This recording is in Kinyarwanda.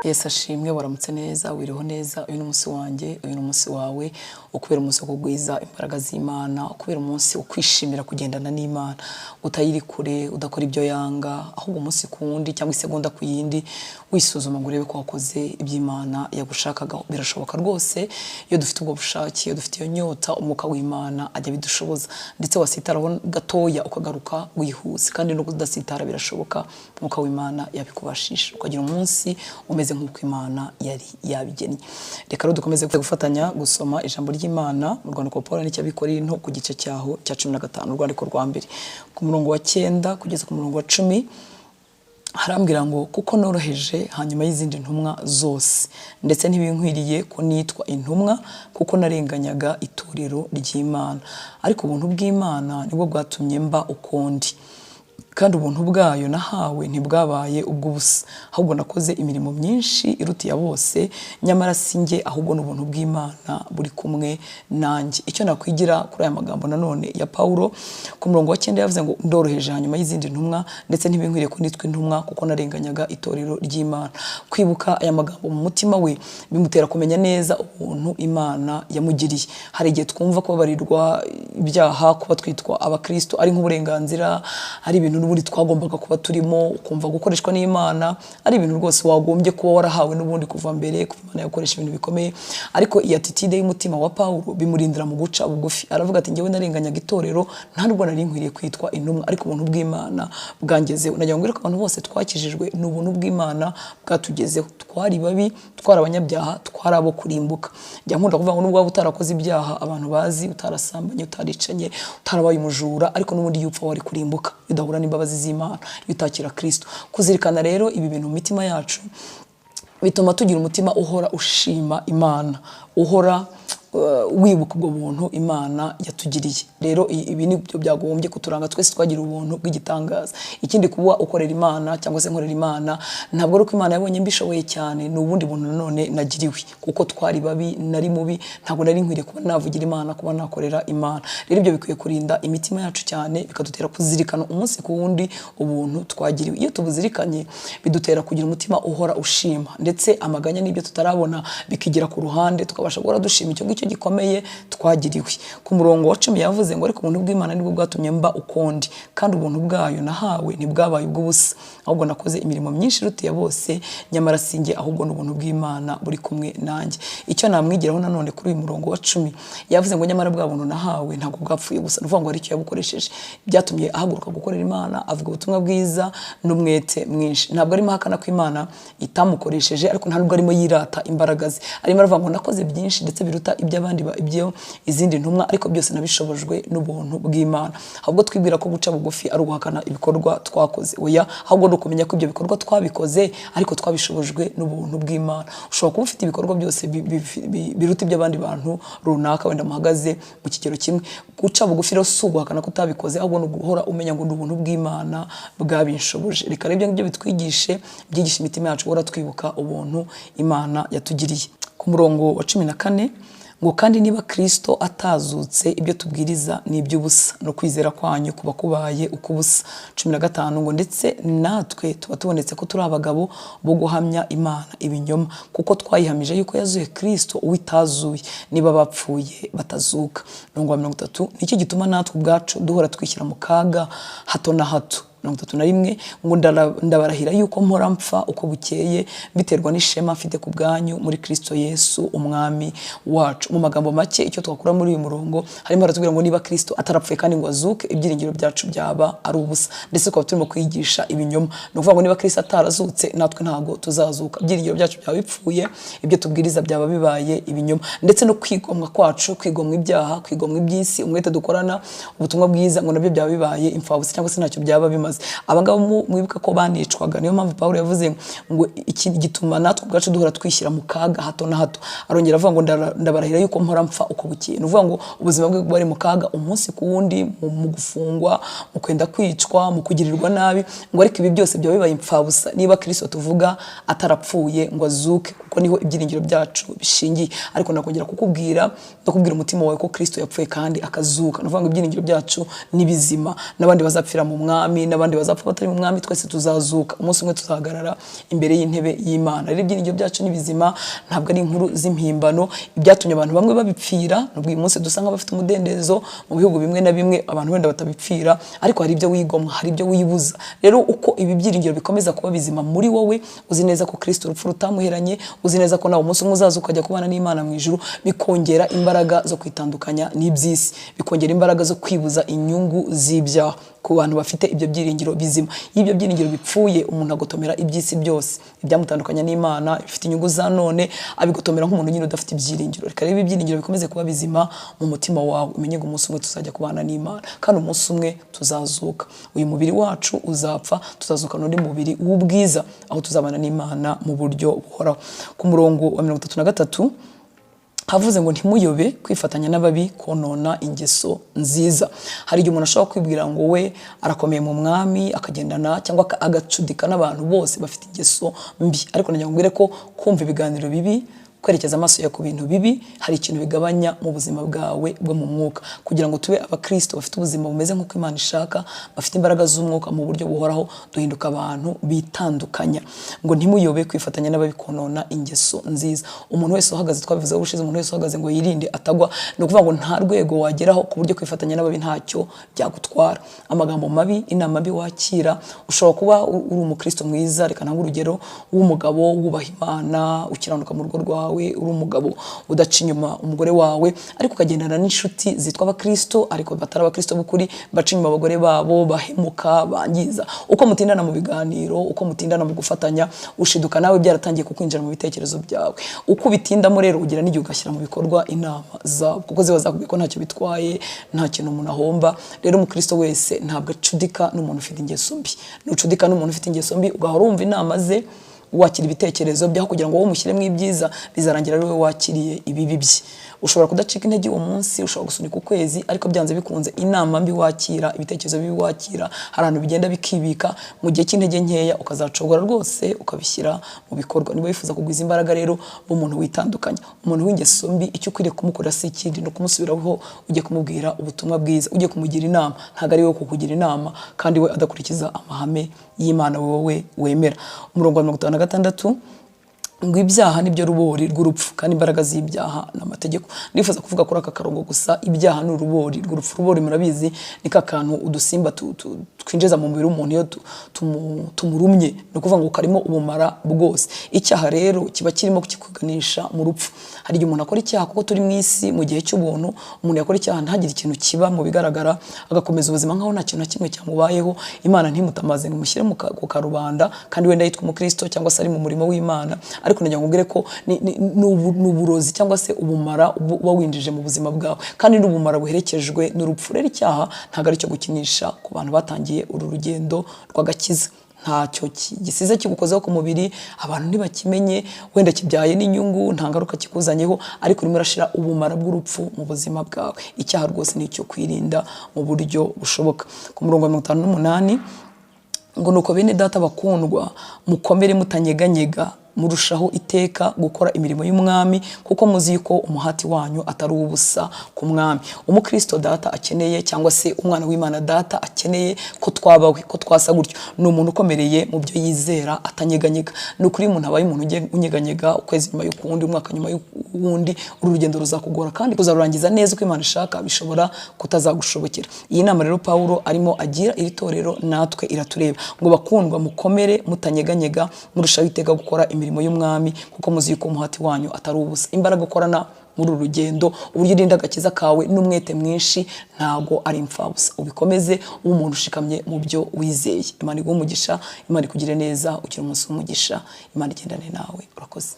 Yesu ashimwe. Waramutse neza, wiriho neza. Uyu ni umunsi wanjye, uyu ni umunsi wawe, ukubera umunsi wo kugwiza imbaraga z'Imana, ukubera umunsi wo kwishimira kugendana n'Imana, utayiri kure, udakora ibyo yanga, ahubwo umunsi ku wundi cyangwa isegonda ku yindi wisuzuma ngo urebe ko wakoze iby'Imana yagushakagaho. Birashoboka rwose iyo dufite ubwo bushake, iyo dufite iyo nyota, Umwuka w'Imana ajya abidushoboza. Ndetse wasitaraho gatoya ukagaruka wihuse, kandi no kudasitara birashoboka, Umwuka w'Imana yabikubashisha ukagira umunsi umeze nk'uko Imana yari yabigennye. Reka rero dukomeze gufatanya gusoma ijambo ry'Imana mu rwandiko Paul n'Abakorinto ku gice cyaho cya 15, urwandiko rwa mbere, ku murongo wa 9 kugeza ku murongo wa 10. Harambwira ngo: "Kuko noroheje hanyuma y'izindi ntumwa zose, ndetse ntibinkwiriye ko nitwa intumwa, kuko narenganyaga itorero ry'Imana. Ariko ubuntu bw'Imana nibwo bwatumye mba ukundi, kandi ubuntu bwayo nahawe ntibwabaye ubw'ubusa. Ahubwo nakoze imirimo myinshi iruta iya bose, nyamara si njye, ahubwo ni ubuntu bw'Imana buri kumwe nanjye." Icyo nakwigira kuri aya magambo nanone ya Paulo, ku murongo wa 9 yavuze ngo: "Ndoroheje hanyuma y'izindi ntumwa, ndetse ntibinkwiriye ko nitwa intumwa, kuko narenganyaga itorero ry'Imana." Kwibuka aya magambo mu mutima we bimutera kumenya neza ubuntu Imana yamugiriye. Hari igihe twumva kubabarirwa ibyaha, kuba twitwa abakristo, ari nk'uburenganzira, ari ibintu n'ubundi twagombaga kuba turimo, ukumva gukoreshwa n'Imana ari ibintu rwose wagombye kuba warahawe n'ubundi kuva mbere, kuva Imana yakoresha ibintu bikomeye. Ariko iyi attitude y'umutima wa Paulo bimurindira mu guca bugufi. Aravuga ati: "Njyewe narenganyaga itorero, nta nubwo nari nkwiriye kwitwa intumwa, ariko ubuntu bw'Imana bwangezeho." Nagira ngo abantu bose twakijijwe ni ubuntu bw'Imana bwatugezeho. Twari babi, twari abanyabyaha, twari abo kurimbuka. Njya nkunda kuvuga ngo nubwo waba utarakoze ibyaha abantu bazi, utarasambanye, utaricanye, utarabaye umujura, ariko n'ubundi iyo upfa wari kurimbuka, udahura n'imbabazi z'Imana, iyo utakira Kristo. Kuzirikana rero ibi bintu mu mitima yacu bituma tugira umutima uhora ushima Imana, uhora wibuka ubwo buntu Imana yatugiriye. Rero ibi ni byo byagombye kuturanga twese twagira ubuntu bw'igitangaza. Ikindi, kuba ukorera Imana cyangwa se nkorera Imana, ntabwo ari uko Imana yabonye mbishoboye cyane, ni ubundi buntu nanone nagiriwe, kuko twari babi, nari mubi, ntabwo nari nkwiriye kuba navugira Imana, kuba nakorera Imana. Rero ibyo bikwiye kurinda imitima yacu cyane, bikadutera kuzirikana umunsi ku wundi ubuntu twagiriwe. Iyo tubuzirikanye bidutera kugira umutima uhora ushima, ndetse amaganya n'ibyo tutarabona bikigira ku ruhande, tukabasha guhora dushima icyo ngicyo gikomeye twagiriwe. Ku murongo wa 10 yavuze ngo: "Ariko ubuntu bw'Imana nibwo bwatumye mba ukundi, kandi ubuntu bwayo nahawe ntibwabaye ubw'ubusa. Ahubwo nakoze imirimo myinshi iruta iya bose, nyamara si njye, ahubwo ni ubuntu bw'Imana buri kumwe nanjye." Icyo namwigiraho nanone kuri uyu murongo wa 10, yavuze ngo: "Nyamara bwa buntu nahawe ntabwo bwapfuye gusa." Ni ukuvuga ngo hari icyo yabukoresheje, byatumye ahaguruka gukorera Imana, avuga ubutumwa bwiza n'umwete mwinshi. Ntabwo arimo ahakana ko Imana itamukoresheje, ariko nta nubwo arimo yirata imbaraga ze. Arimo aravuga ngo: "Nakoze byinshi ndetse biruta iby'abandi ibyo izindi ntumwa, ariko byose nabishobojwe n'ubuntu bw'Imana." Ahubwo twibwira ko guca bugufi ari uguhakana ibikorwa twakoze. Oya, ahubwo ni ukumenya ko ibyo bikorwa twabikoze, ariko twabishobojwe n'ubuntu bw'Imana. Ushobora kuba ufite ibikorwa byose biruta iby'abandi bantu runaka wenda muhagaze mu kigero kimwe. Guca bugufi rero si uguhakana ko utabikoze, ahubwo ni uguhora umenya ngo ni ubuntu bw'Imana bwabinshoboje. Reka rero ibyo ngibyo bitwigishe, byigishe imitima yacu guhora twibuka ubuntu Imana yatugiriye. Ku murongo wa 14 ngo: "Kandi niba Kristo atazutse, ibyo tubwiriza ni iby'ubusa, no kwizera kwanyu kuba kubaye ukubusa." 15 ngo: "Ndetse natwe tuba tubonetse ko turi abagabo bo guhamya Imana ibinyoma, kuko twayihamije yuko yazuye Kristo uwo itazuye, niba bapfuye batazuka." Murongo wa 30: "Nicyo gituma natwe ubwacu duhora twishyira mu kaga hato na hato." 31 ngo: "Ndabarahira yuko mpora mpfa uko bukeye, biterwa n'ishema mfite ku bwanyu muri Kristo Yesu Umwami wacu." Mu magambo make, icyo twakura muri uyu murongo, harimo haratubwira ngo niba Kristo atarapfuye kandi ngo azuke, ibyiringiro byacu byaba ari ubusa, ndetse tukaba turimo kwigisha ibinyoma. Ni ukuvuga ngo niba Kristo atarazutse, natwe ntabwo tuzazuka, ibyiringiro byacu byaba bipfuye, ibyo tubwiriza byaba bibaye ibinyoma, ndetse no kwigomwa kwacu, kwigomwa ibyaha, kwigomwa iby'isi, umwete dukorana ubutumwa bwiza, ngo nabyo byaba bibaye imfabusa cyangwa se ntacyo byaba bimaze. Abangaba mwibuka ko banicwaga. Niyo mpamvu Pawulo yavuze ngo iki gituma natwe ubwacu duhora twishyira mu kaga hato na hato. Arongera avuga ngo: "Ndabarahira yuko mpora mpfa uko bukeye." Ni ukuvuga ngo ubuzima bwe bwari mu kaga umunsi ku wundi, mu gufungwa, mu kwenda kwicwa, mu kugirirwa nabi, ngo ariko ibi byose byaba bibaye imfabusa niba Kristo tuvuga atarapfuye ngo azuke. Kuko niho ibyiringiro byacu bishingiye. Ariko nakongera kukubwira no kubwira umutima wawe ko Kristo yapfuye kandi akazuka. Ni ukuvuga ngo ibyiringiro byacu ni bizima, n'abandi bazapfira mu mwami, n'abandi bazapfa batari mu mwami, twese tuzazuka. Umunsi umwe tuzahagarara imbere y'intebe y'Imana. Rero ibyiringiro byacu ni bizima, ntabwo ari inkuru z'impimbano. Ibyatumye abantu bamwe babipfira, nubwo uyu munsi dusa nk'abafite umudendezo mu bihugu bimwe na bimwe, abantu wenda batabipfira, ariko hari ibyo wigomwa, hari ibyo wibuza. Rero uko ibi byiringiro bikomeza kuba bizima muri wowe, uzi neza ko Kristo urupfu rutamuheranye, uzi neza ko nawe umunsi umwe uzaza ukajya kubana n'Imana mu ijuru, bikongera imbaraga zo kwitandukanya n'iby'isi, bikongera imbaraga zo kwibuza inyungu z'ibyaha ku bantu bafite ibyo byiringiro bizima. Iyo ibyo byiringiro bipfuye, umuntu agotomera iby'isi byose, ibyamutandukanya n'Imana, bifite inyungu za none, abigotomera nk'umuntu nyine udafite ibyiringiro. Reka rero ibyiringiro bikomeze kuba bizima mu mutima wawe, umenye ngo umunsi umwe tuzajya kubana n'Imana, kandi umunsi umwe tuzazuka. Uyu mubiri wacu uzapfa, tuzazuka n'undi mubiri w'ubwiza, aho tuzabana n'Imana mu buryo buhoraho. Ku murongo wa 33 havuze ngo: "Ntimuyobe, kwifatanya n'ababi konona ingeso nziza." Hari igihe umuntu ashobora kwibwira ngo we arakomeye mu mwami, akagendana cyangwa agacudika n'abantu bose bafite ingeso mbi. Ariko nagira ngo mbwire ko kumva ibiganiro bibi, kwerekeza amaso yawe ku bintu bibi, hari ikintu bigabanya mu buzima bwawe bwo mu mwuka. Kugira ngo tube abakristo bafite ubuzima bumeze nk'uko Imana ishaka, bafite imbaraga z'umwuka mu buryo buhoraho, duhinduka abantu bitandukanya. Ngo: "Ntimuyobe, kwifatanya n'ababi konona ingeso nziza." Umuntu wese uhagaze, twabivuzeho ubushize, umuntu wese uhagaze ngo yirinde atagwa. Ni ukuvuga ngo nta rwego wageraho ku buryo kwifatanya n'ababi ntacyo byagutwara. Amagambo mabi, inama mbi wakira, ushobora kuba uri umukristo mwiza, reka ntange urugero, w'umugabo wubaha Imana, ukiranuka mu rugo rwawe, uri umugabo udaca inyuma umugore wawe, ariko ukagendana n'inshuti zitwa abakristo ariko batari abakristo b'ukuri, baca inyuma abagore babo, bahemuka, bangiza. Uko mutindana mu biganiro, uko mutindana mu gufatanya, ushiduka nawe byaratangiye kukwinjira mu bitekerezo byawe. Uko ubitindamo rero, ugira n'igihe ugashyira mu bikorwa inama zabo, kuko ziba zakubwiye ko ntacyo bitwaye, nta kintu umuntu ahomba. Rero umukristo wese ntabwo acudika n'umuntu ufite ingeso mbi. Nucudika n'umuntu ufite ingeso mbi, ugahora wumva inama ze, wakira ibitekerezo byaho kugira ngo wowe umushyiremo ibyiza, bizarangira ari wowe wakiriye ibibi bye. Ushobora kudacika intege uwo munsi, ushobora gusunika ukwezi, ariko byanze bikunze inama mbi wakira, ibitekerezo bibi wakira, hari ahantu bigenda bikibika, mu gihe cy'intege nkeya ukazacogora rwose ukabishyira mu bikorwa. Niba wifuza kugwiza imbaraga rero, umuntu witandukanya, umuntu w'ingeso mbi, icyo ukwiriye kumukorera si ikindi, ni ukumusubiraho, ujye kumubwira ubutumwa bwiza, ujye kumugira inama. Ntabwo ari we kukugira inama kandi we adakurikiza amahame y'Imana wowe wemera. Umurongo wa 56 ngo: "Ibyaha nibyo rubori rw'urupfu, kandi imbaraga z'ibyaha ni amategeko." Ndifuza kuvuga kuri aka karongo gusa. Ibyaha ni urubori rw'urupfu. Urubori murabizi, ni ka kantu udusimba twinjiza mu mubiri w'umuntu iyo tumurumye. Ni ukuvuga ngo karimo ubumara bwose. Icyaha rero kiba kirimo kikuganisha mu rupfu. Hari igihe umuntu akora icyaha, kuko turi mu isi mu gihe cy'ubuntu, umuntu yakora icyaha ntagire ikintu kiba mu bigaragara, agakomeza ubuzima nkaho nta kintu na kimwe cyamubayeho, Imana ntimutamaze ngo imushyire ku karubanda, kandi wenda yitwa umukristo cyangwa se ari mu murimo w'Imana. Ariko nagira ngo mbwire ko ni uburozi cyangwa se ubumara uba winjije mu buzima bwawe, kandi ni ubumara buherekejwe n'urupfu. Rero icyaha ntabwo ari icyo gukinisha ku bantu batangiye uru rugendo rw'agakiza. Ntacyo gisize kigukozeho ku mubiri, abantu ntibakimenye, wenda kibyaye n'inyungu, nta ngaruka kikuzanyeho, ariko urimo urashira ubumara bw'urupfu mu buzima bwawe. Icyaha rwose ni icyo kwirinda mu buryo bushoboka. Ku murongo wa 58 ngo: "Nuko bene data bakundwa, mukomere mutanyeganyega, murushaho iteka gukora imirimo y'umwami, kuko muzi yuko umuhati wanyu atari uw'ubusa ku mwami." Umukristo data akeneye, cyangwa se umwana w'Imana data akeneye ko twabawe, ko twasa gutyo, ni umuntu ukomereye mu byo yizera, atanyeganyega. Ni ukuri, iyo umuntu abaye umuntu unyeganyega ukwezi nyuma y'ukundi, umwaka nyuma y'uwundi, uru rugendo ruzakugora, kandi kuzarurangiza neza uko Imana ishaka bishobora kutazagushobokera. Iyi nama rero Pawulo arimo agira iri torero natwe iratureba, ngo: "Bakundwa, mukomere mutanyeganyega, murushaho iteka gukora imirimo y'umwami, kuko muzi yuko umuhati wanyu atari ubusa." Imbaraga ukorana muri uru rugendo, uburyo urinda agakiza kawe n'umwete mwinshi, ntago ari imfabusa. Ubikomeze, ube umuntu ushikamye mu byo wizeye. Imana iguhe umugisha, Imana ikugire neza, ugire umunsi w'umugisha, Imana igendane nawe. Urakoze.